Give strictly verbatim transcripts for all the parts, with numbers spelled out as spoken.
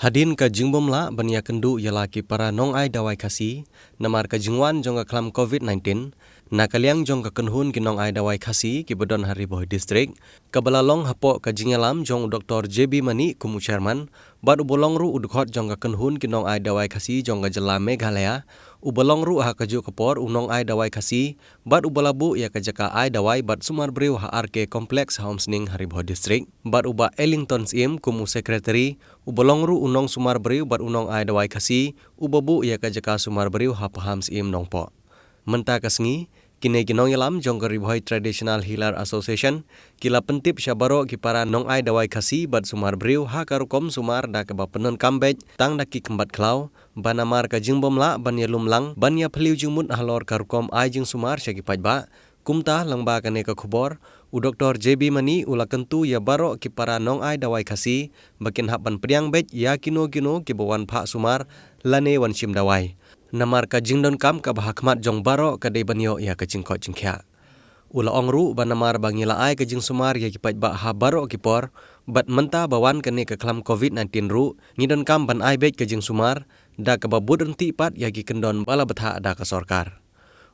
Hadien ka jingbym lah ban ïakynduh ïa la ki para nongai dawai Khasi namar ka jingwan jong ka khlam COVID-19, na ka liang jong ka kynhun ki nongai dawai Khasi kiba don ha Ri Bhoi District, kaba la long hapoh ka jingïalam jong u Doktor J B Mani kum u chairman, bad uba long ruh u dkhot jong ka kynhun ki nongai dawai Khasi jong ka jylla Meghalaya, uba long ruh ha kajuh ka por u nongai dawai Khasi, bad uba la buh ïa ka jaka ai dawai bad sumar briew ha R K Complex ha Umsning ha Ri Bhoi District, bad u Bah Ellington Syiem kum u secretary, uba long ruh u nongsumar briew bad u nongai dawai Khasi, uba buh ïa ka jaka sumar briew ha Paham Syiem Nongpoh. Mynta ka sngi, kine ki nongïalam jong ka Ri Bhoi Traditional Healer Association ki la pyntip sha baroh ki para nongai dawai Khasi bad sumar briew ha ka rukom sumar da kaba pyndonkam beit tang da ki kynbat khlaw, ba namar ka jingbym lah ban ïalum lang ban ïa phylliew jingmut halor ka rukom ai jingsumar sha ki paidbah. Kumta, lyngba kane ka khubor, u Doktor J B Mani u la kyntu ïa baroh ki para nongai dawai Khasi ba kin hap ban pdiang beit ïa kino kino kiba wan phah sumar lane wan shim dawai, namar ka jingdonkam kaba ha khmat jong baroh ka dei ban ïoh ïa ka jingkoit jingkhiah. U la ong ruh ba namar ba ngi la ai ka jingsumar ïa ki paidbah ha baroh ki por, bad mynta ba wan kane ka khlam COVID-19 ruh, ngi donkam ban ai beit ka jingsumar da kaba bud ryntih pat ïa ki kyndon ba la bthah da ka sorkar.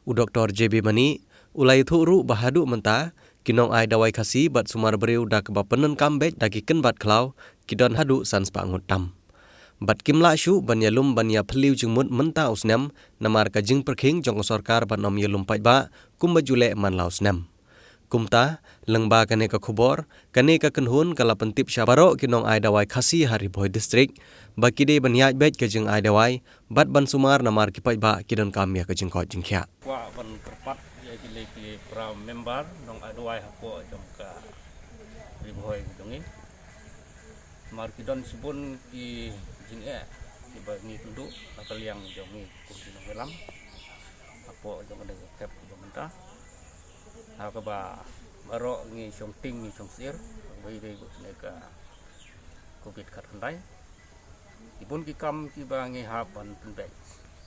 U Doktor J B Mani u la ïathuh ruh ba haduh mynta, ki nongai dawai Khasi bad sumar briew da kaba pyndonkam beit da ki kynbat khlaw ki don haduh san spah ngut tam. Bad kim lah shuh ban ïalum ban ïa phylliew jingmut mynta u snem namar ka jingpyrkhing jong ka sorkar ban ym ïalum paidbah kumba ju leh man la u snem. Kumta, lyngba kane ka khubor, kane ka kynhun ka la pyntip sha baroh ki nongai dawai Khasi ha Ri Bhoi District ba ki dei ban ïaid beit ka jingai dawai bad ban sumar namar ki paidbah ki donkam ïa ka jingkoit jingkhiah. Kwah ban kyrpad ïa kine ki para member nongai dawai hapoh jong ka Ri Bhoi jong ngi. Namar ki don shibun ki jingeh kiba ngi kynduh na ka liang jong ngi kum ki nongïalam hapoh jong kane ka khep kaba mynta. Ha kaba baroh ngi shong tieng ngi shong syiar, kawei dei kane ka COVID khatkhyndai. Ki bun ki kam kiba ngi hap ban pynbeit.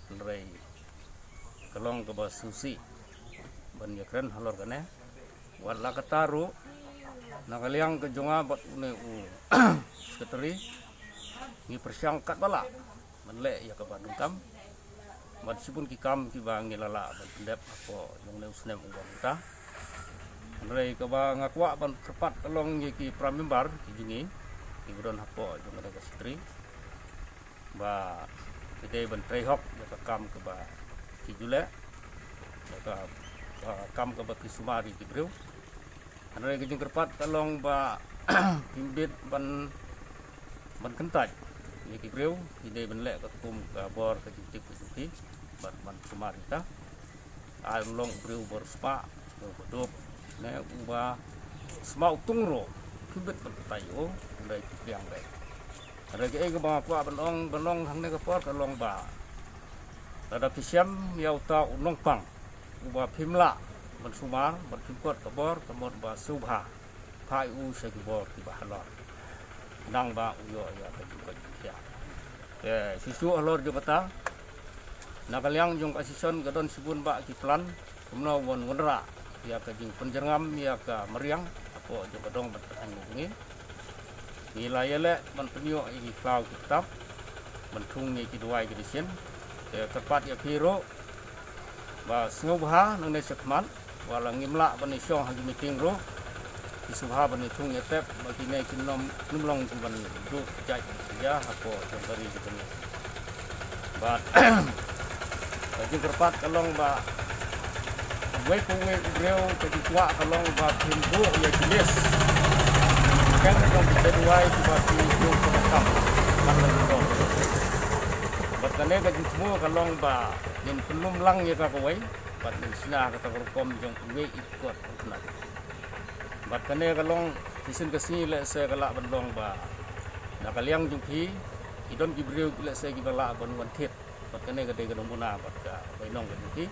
Hynrei ka long kaba sngewsih ban ïakren halor kane. Wat la katta ruh, na ka liang ka jong nga bad une u secretary, ngi pyrshang katba lah ban leh ïa kaba donkam. Bad shibun ki kam kiba ngi la lah ban pyndep hapoh jong une u snem uba mynta. Hynrei kaba nga kwah ban kyrpad ka long ïa ki para member ki jong ngi kiba don hapoh jong kane ka secretary ba ki dei ban trei hok ïa ka kam kaba ki ju leh, ïa ka, ka kam kaba ki sumar ïa ki briew. Hynrei ka jingkyrpad ka long ba kim bit ban, ban kyntait ïa ki briew, ki dei ban leh katkum ka bor ka jingtip ka jong ki bad ban sumar ïa ka. Ai long u briew uba riewspah, uba duk, ne uba sma u tung ruh, kim bit ban kyntait ïa u, hynrei ki pdiang beit. Hynrei kaei kaba nga kwah ban ong, ban ong hangne ka por ka long ba lada phi shem ïa uta u nongpang uba phim lah ban sumar, ban pynkhot ka bor, ka mut ba sngewbha phah ïa u sha ki bor kiba halor, nang ba u ïoh ïa ka jingkoit jingkhiah. Te shisha halor jong kata, na ka liang jong ka association ka don shibun bah ki plan kumno ban wanrah ïa ka jingpynjyrngam ïa ka mariang hapoh jong ka dong bad ka thaiñ jong ngi. Ngi la ïaleh ban pynïoh ïa ki khlaw ki ktap ban thung ïa ki dawai ki dashin. Te kyrpad ïa phi ruh ba sngewbha nangne shakhmat, wat la ngim lah ban ïashong ha ki meeting ruh, ki sngewbha ban ïathung ïatep ba kine kin ym, kin ym long kiban duh jait ïa hapoh jong ka ri jong ngi. Bad ka jingkyrpad ka long ba uwei pa uwei u briew, ka jingkwah ka long ba phin buh ïa ki list. Kan ka long ki dawai kiba phi ïoh ka kam. Kan ka long. Bad kane ka jingthmu ka long ba ngin pynlum lang ïa ka kawei bad ngin shna kata ka rukom jong uwei i kot u khynnah. Bad kane ka long, shisien ka sngi lehse ka lah ban long ba na ka liang jong phi ki don ki briew lehse kiba lah ban wan thied. Bad kane ka dei ka nongpynbna bad ka bainong ka jong phi.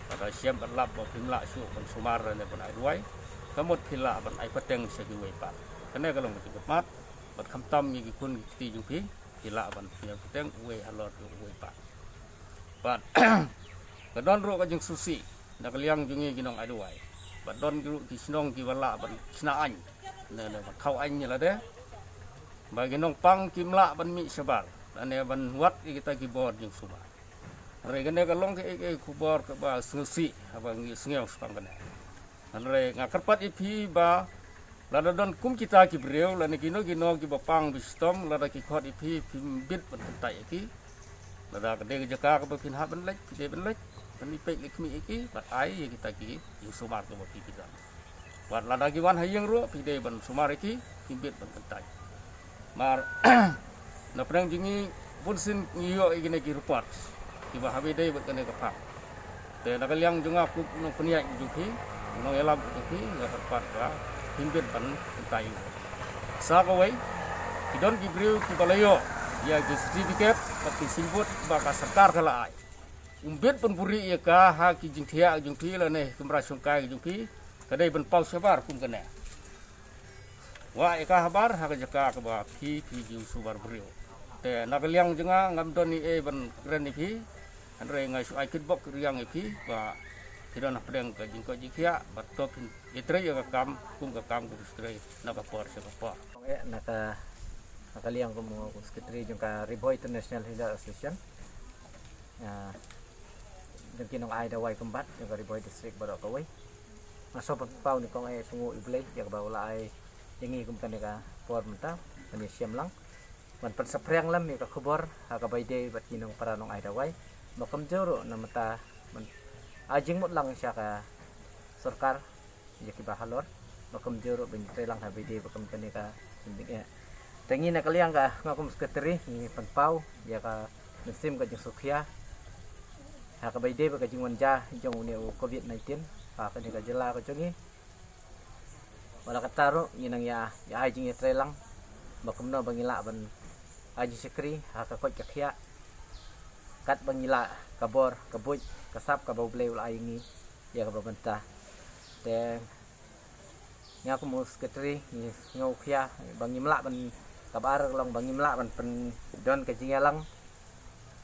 Bad ka shem bad lap ba phim lah shuh ban sumar ne ban ai duwai, ka mut phi lah ban ai pateng sha kiwei pat. Kane ka long ka jingkhmat bad khamtam ïa ki khun ki kti jong phi, ki lah ban pynïap pateng uwei halor uwei pat. Bad ka don ruh ka jingsngewsih na ka liang jong ngi ki nong ai duwai. Bad don ruh ki shnong kiba lah ban shna aiñ ne, ne ban thaw aiñ ïa lade. ba ki nongpang kim lah ban mih shabar lane ban wad ïa kita ki bor jingsumar. Hynrei kane ka long kaei kaei ka khubor kaba sngewsih haba ngi sngew shaphang kane. Hynrei nga kyrpad ïa phi ba lada don kum kita ki briew lane kino kino kiba pang ba shitom, lada ki khot ïa phi, phim bit ban kyntait ïa ki. Lada ka dei ka jaka kaba phin hap ban leit, phi dei ban leit, ban ïa peit leit khmih ïa ki bad ai ïa kita ki jingsumar kaba phi phi don. Bad lada ki wan ha ïing ruh, phi dei ban sumar ïa ki, phim bit ban kyntait. Mar na pdeng jong ngi bunsien ngi ïoh ïa kine ki report kiba haba ïadei bad kane ka phang. Te na ka liang jong nga kum u nongpynïaid jong phi, u nongïalam jong phi, nga kyrpad ba phim bit ban kyntait ïa u. Sa kawei, ki don ki briew kiba la ïoh ïa ki certificate bad ki signboard ba ka sorkar ka la ai. Um bit ban buhrieh ïa ka ha ki jingthiah jong phi lane ki mrad shongkai jong phi, ka dei ban paw shabar kum kane. Wad ïa ka habar ha ka jaka kaba phi phi jingsumar briew. Te na ka liang jong nga ngam don ei ei ban kren ïa phi. Hynrei nga shu ai kitbok riang ïa phi ba phi don hapdeng ka jingkoit jingkhiah bad to phin ïatrei ïa ka kam kum ka kam kaba shu trei na ka por sha ka por. Ong eh na ka na ka liang kum u secretary jong ka Ri Bhoi International Hill Association. Jong ki nongai dawai kynbat jong ka Ri Bhoi District baroh kawei. Nga sngewbha ban pynpaw ne kong eh sngew U Blei ïa kaba u la ai ïa ngi kum kane ka por mynta ban ïashem lang ban pynsaphriang lem ïa ka khubor ha kaba ïadei bad ki nongpara nongai dawai. Ba kumjuh ruh na mynta ban ai jingmut lang sha ka sorkar ïa kiba halor ba kumjuh ruh ban trei lang ha ba ïadei bad kum kane ka jingding eh. Te ngi na ka liang ka nga kum secretary ngi pynpaw ïa ka mynsiem ka jingsngewkhia ha kaba ïadei bad ka jingwan jia jong une u covid nineteen ha kane ka jylla ka jong ngi. Wat la katta ruh ngi nang ïa ïa ai jingïatrei lang ba kumno ba ngi lah ban ai jingshakri ha ka koit ka khiah katba ngi lah ka bor ka buit ka sap kaba U Blei u la ai ïa ngi ïa kaba bynta. Te nga kum u secretary ngi sngewkhia ba ngim lah ban, kaba ar ka long ba ngim lah ban pyndon ka jingïalang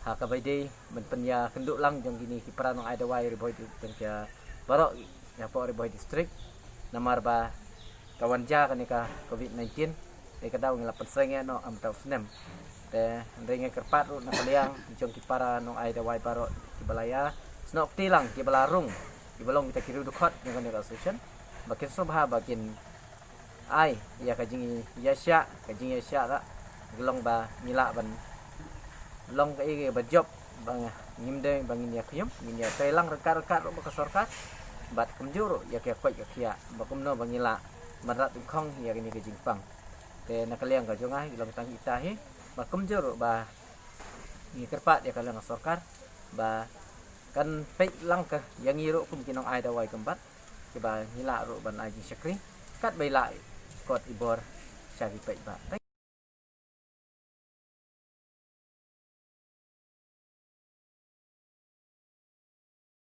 ha kaba ïadei ban pynïakynduh lang jong kine ki para nongai dawai Ri Bhoi Dis-, jong ki baroh ïa pdeng Ri Bhoi District. Namar ba ka wan jia kane ka covid nineteen, dei ka daw ngi la pynseng ïa noh ha mynta u snem. Te hynrei nga kyrpad ruh na ka liang jong ki para nongai dawai baroh kiba la ïasnoh kti lang, kiba la rung, kiba long kita ki riew dkhot jong kane ka association ba kin sngewbha ba kin ai ïa ka jingïasyllok, ka jingïasyllok ka long ba ngi lah ban long kaei kaei ba jop ba ngim dei ba ngin ïa khñium, ngin ïa trei lang ryngkat ryngkat ruh bad ka sorkar bad kumjuh ruh ïa ka koit ka khiah ba kumno ba ngi lah ban rat khong ïa kane ka jingpang. Te na ka liang ka jong nga i long tang ita hi ba kumjuh ruh ba ngi kyrpad ïa ka liang ka sorkar ba kan peit lang ka ïa ngi ruh kum ki nongai dawai kynbat kiba ngi lah ruh ban ai jingshakri katba i lah kot i bor sha ki paidbah.